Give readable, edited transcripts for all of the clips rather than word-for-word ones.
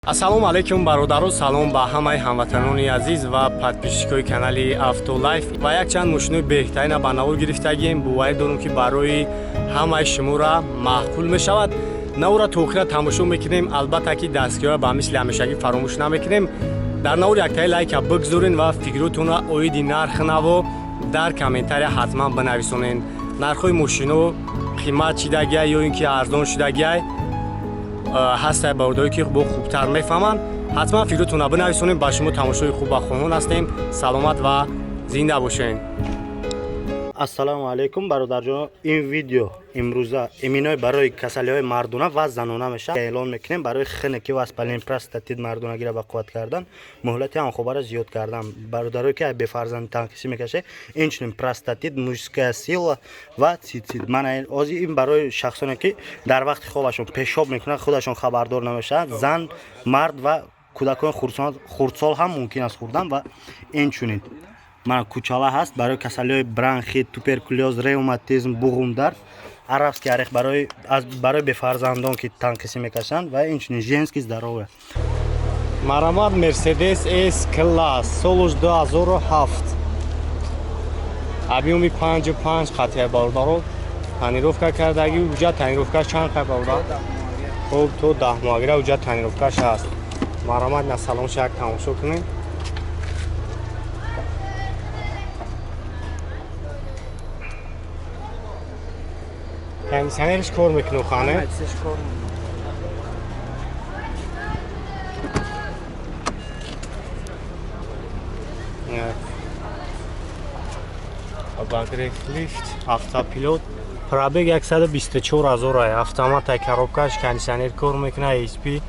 Ассалому алайкум, бародаро, салом ба ҳамаи ҳамватанони азиз ва подписчикои канали Автолайф. Ва якчанд мошинои беҳтарина ба навор гирифтагием. Боварӣ дорем, ки барои ҳамаи шуморо маъқул мешавад. Навора то охира тамошо мекунем. Албатта, ки дастгиҳоро ба мисли ҳамешагӣ фаромӯш намекунем. Дар навор яктаи лайка бигзорен ва фикротонро оиди нархи наво дар комментария ҳатман бинависонен. Нархҳои мошино қимат шидагиай ё ин ки арзон шидагиай ҳастае, бародарое ки бо хубтар мефаҳманд, ҳатман фикротонро бинависонем. Ба шумо тамошои хуб ба хоҳон ҳастем. Саломат ва зинда бошед. Ассалому алайкум, бародарҷон. Ин видео имрӯза иминой барои касалиҳои мардуна ва занона мешавад. Эълон мекунем барои хунукӣ, воспаление простатит, мардонагиро ба қувват кардан, муҳлати ҳамхобаро зиёд кардан, бародарое ки бефарзанди танқисӣ мекашед, инчунин простатит, мужская сила ва цистит. Мана ҳозир ин барои шахсоне, ки дар вақти хобашон пешоб мекунанд, худашон хабардор намешаванд. Зан, мард ва кӯдакони хурдсол ҳам мумкин аст хӯрдан. Ва инчунин мана кучала ҳаст барои касалиҳои бронхит, туберкулёз, ревматизм, буғумдард, арабский орех барои бефарзандон, ки танқисӣ мекашанд, ва инчунин женский здоровье. Марамат, Мерседес С класс, солуш 2007, объёми 55 қатия, бародаро, тонировка кардагӣ. Уҷа тонировка чанд қай, бародар? Хуб, то 10 моҳагира уҷа тонировкаш ҳаст. Марамат, на салонша як тамошо кунем. Кондиционериш кор мекунад, хане? Обогрев, лифт, автопилот. Пробег 124 ҳазор. Автомат, коробкаш, кондиционер кор мекунад, ESP,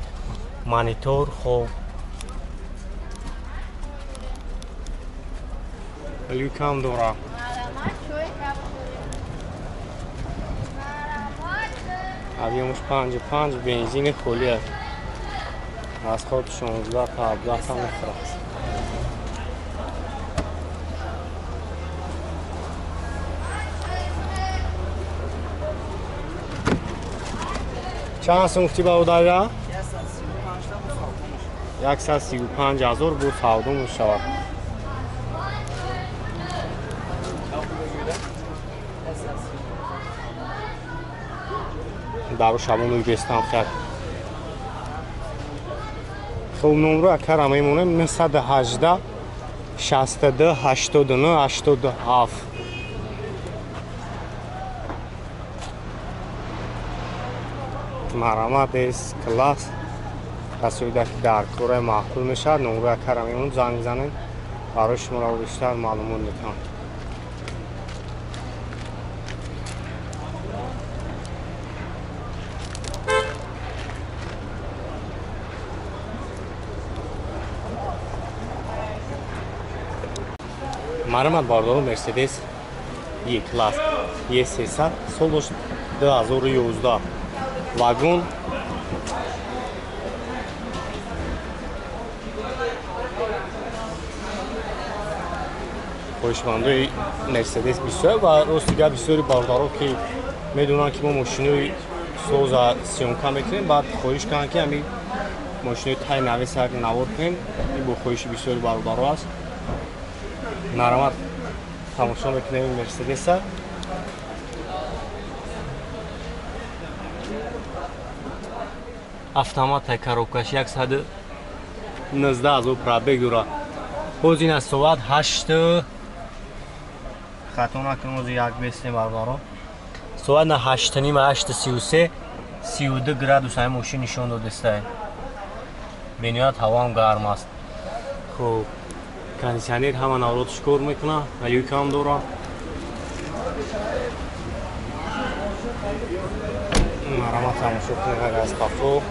монитор. Хоб, люкам дора. Объёмаш 55, бензини холӣ аст. Расход 16 та 17 та мехӯрад. Чанд сум гуфтӣ, бародаря? 135 ҳазор бо савдо мешавад. Дару шабону бестам хел. Хуб, номро акара мемонем: 918 62 89 87. Марамат, С класс. Касоида ки дар кораи маъқул мешавад, номро акара мемонем, занг бизанем, барои шуморо бештар маълумот метавон. Марамат, бародаро, Мерседес Е класс Е 300, солош 2011, вагон. Хоҳишмандои Мерседес бисёр ва рости гап, бисёри бародаро, ки медонанд, ки мо мошинои соза съёмка мекунем, баъд хоҳиш кунанд, ки ҳамин мошинои тай навесак навор кунем. Ин бо хоҳиши бисёри бародаро аст. Марамат, тамошо мекунем Мерседеса. Автомат, коробкаш, 119 ҳазор пробег дора. Ҳозир ин аз соат 8, хато накунем, ҳозир як бестем, бародаро, соат на 8:30, 8:33, 32 градус ҳамин мошин нишон додеста. Бениҳоят ҳавоам гарм аст. Хуб, кондиционер ҳама навротш кор мекунад, люкам дора. Марамат, тамошо кунед аз қафо.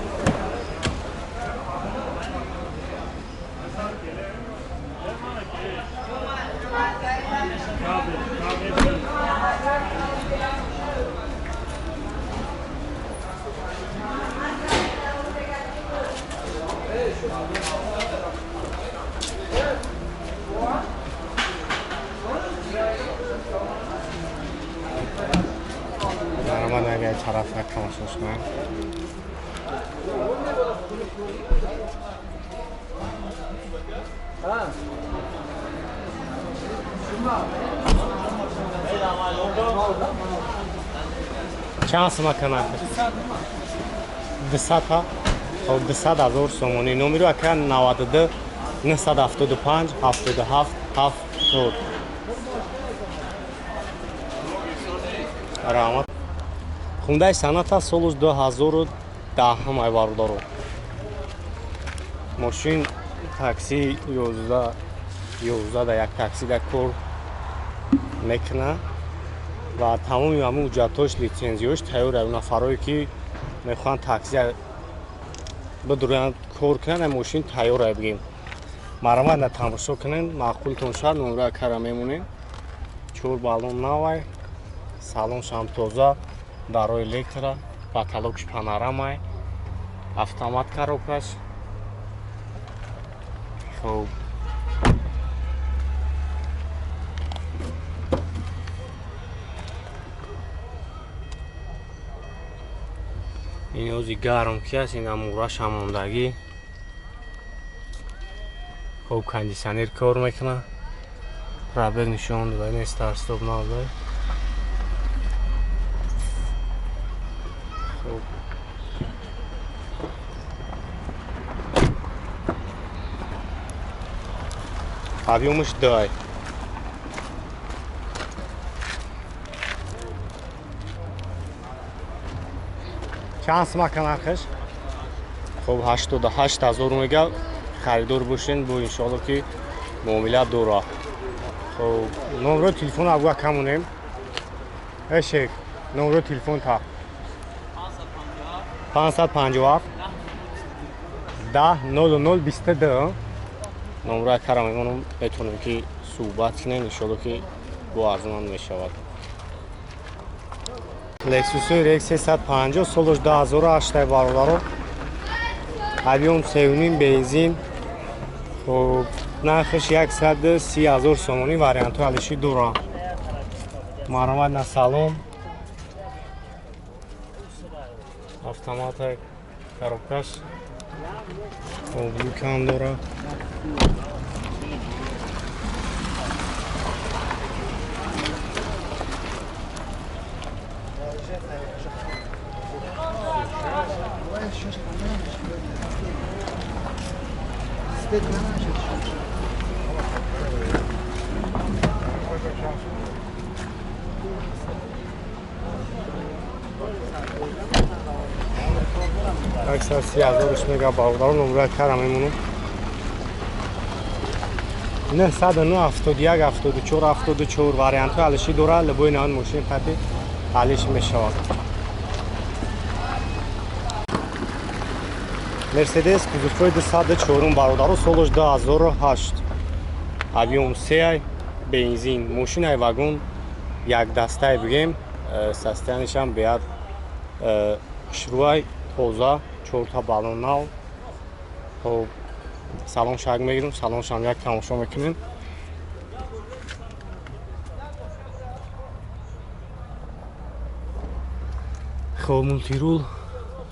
Марамат, агар тараф як тамошош кунем. Чанд сума канак? 200 ҳа? Хоб 200 ҳазор сомонӣ. Номеро ака 92 975 77 70. Раҳмат. Хундаи Соната солус 2010 ай бародаро. Мошин такси 11 11 да як такси да кор мекунад ва тамоми ҳамун ҳуҷҷатҳош, литсензияш тайёр. Нафарое ки мехоҳанд такси бидуранд кор кунанд, мошин тайёр ай бигем. Марамат на тамошо кунен, маъқултон шуд, номра кара мемонем. 4 баллон навай, салоншам тоза, дарои электро, потолокш панорамай, автомат коробкаш. Хоб ин ози гарм ки аст, ин амурашам мондагӣ. Хоб кондитсионер кор мекунад. Пробег нишон дода, ин старт-стоп надода. Хоб объёмаш 2. Чанд сума нархаш? Хоб 88 ҳазор мега. Харидор бошен, бо иншоалло ки муомила дора. Хоб номерои телефон абга камонем. Э шейх, номерои телефон та 557 10 00 22. Номерои кара мемонам, метавонем ки суҳбат кунем, иншоалло ки бо арзонам мешавад. Lexus RX 350 солаш 2008 бародаро. Объём 3.5 бензин. Хоб нархаш 130 ҳазор сомонӣ, вариантҳои алиши доранд. Маромад на салон. Автомат коробкаш. Хоб люкам дора. Аксар 30 ҳазорш мега бародаро, номра кара мемонам. 909 71 74 74 вариантҳои алиши дора, либои навад мошин қати алиш мешавад. Мерседес кузовҳои 204 бародаро, солаш 2008. Объём 3 бензин, мошинаи вагон як дастае бигем, состояниешам беҳад хушрӯай, тоза, 4 баллон нав. Хоб салон шак мегирем, салоншам як тамошо мекунем. Хоб мультирул,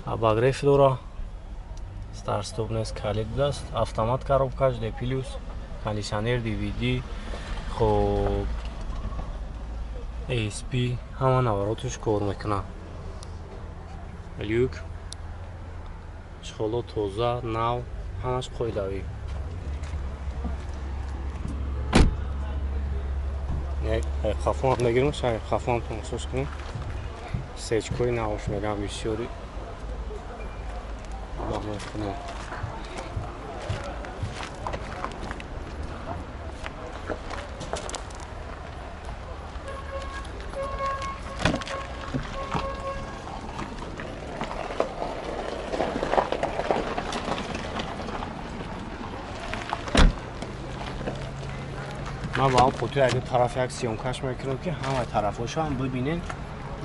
обогрев дора, старт-стоп нест, калид будааст, автомат коробкаш, D+, кондитсионер, DVD, хоб ASP, ҳама навороташ кор мекунад. Люк, чхоло тоза, нав, ҳамаш қоидавӣ. Хафон мегирем, хафон тамошош кунем. Сечкои навош мегам бисёри. Аллоҳ. Ман ба он хотир як тараф як съёмкаш мекунам ки ҳама тарафҳоша ҳам бибинен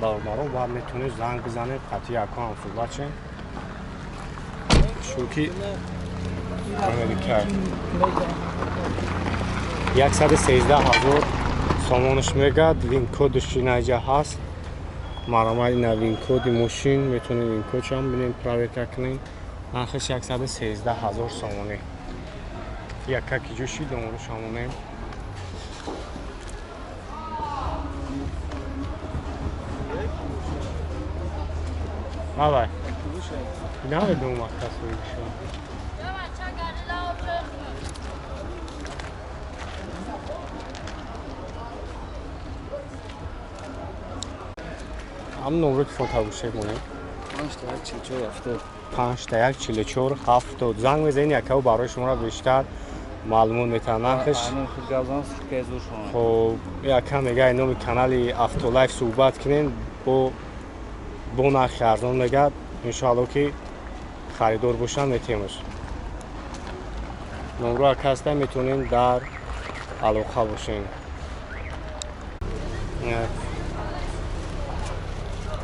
бародаро, ва метавонед занг бизанед, қатъи якҳо ҳам суҳбат шен. Чунки 113 ҳазор сомонаш мегад, вин кодаш инаҷа ҳаст. Маромади на винкоди мошин, метавонем винкодшам бинем, проверка кунем. Нархаш 113 000 сомонӣ. Якаки ҷӯши домору шамонем. Давай. Намедонам акасоишо. Ам номро телефон табуше монем. 5144 51 44 70. Занг мезанед, якав барои шуморо бештар маълумот метавонад. Нархаш хоб яка мега номи канали Автолайф суҳбат кунем, бо нархи арзон мегад. Иншоалло ки харидор бошанд метемаш. Номро ака ҳаста, метавонем дар алоқа бошем.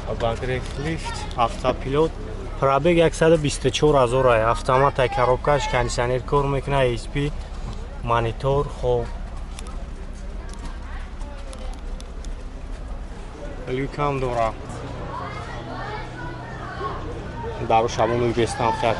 Обогрев лифт, автопилот, пробег 124 000 ай, автомат ай, коробкаш, кондиционер кор мекунад, SP, монитор, хоб. Люкам дора. Дару шабону бестам хат.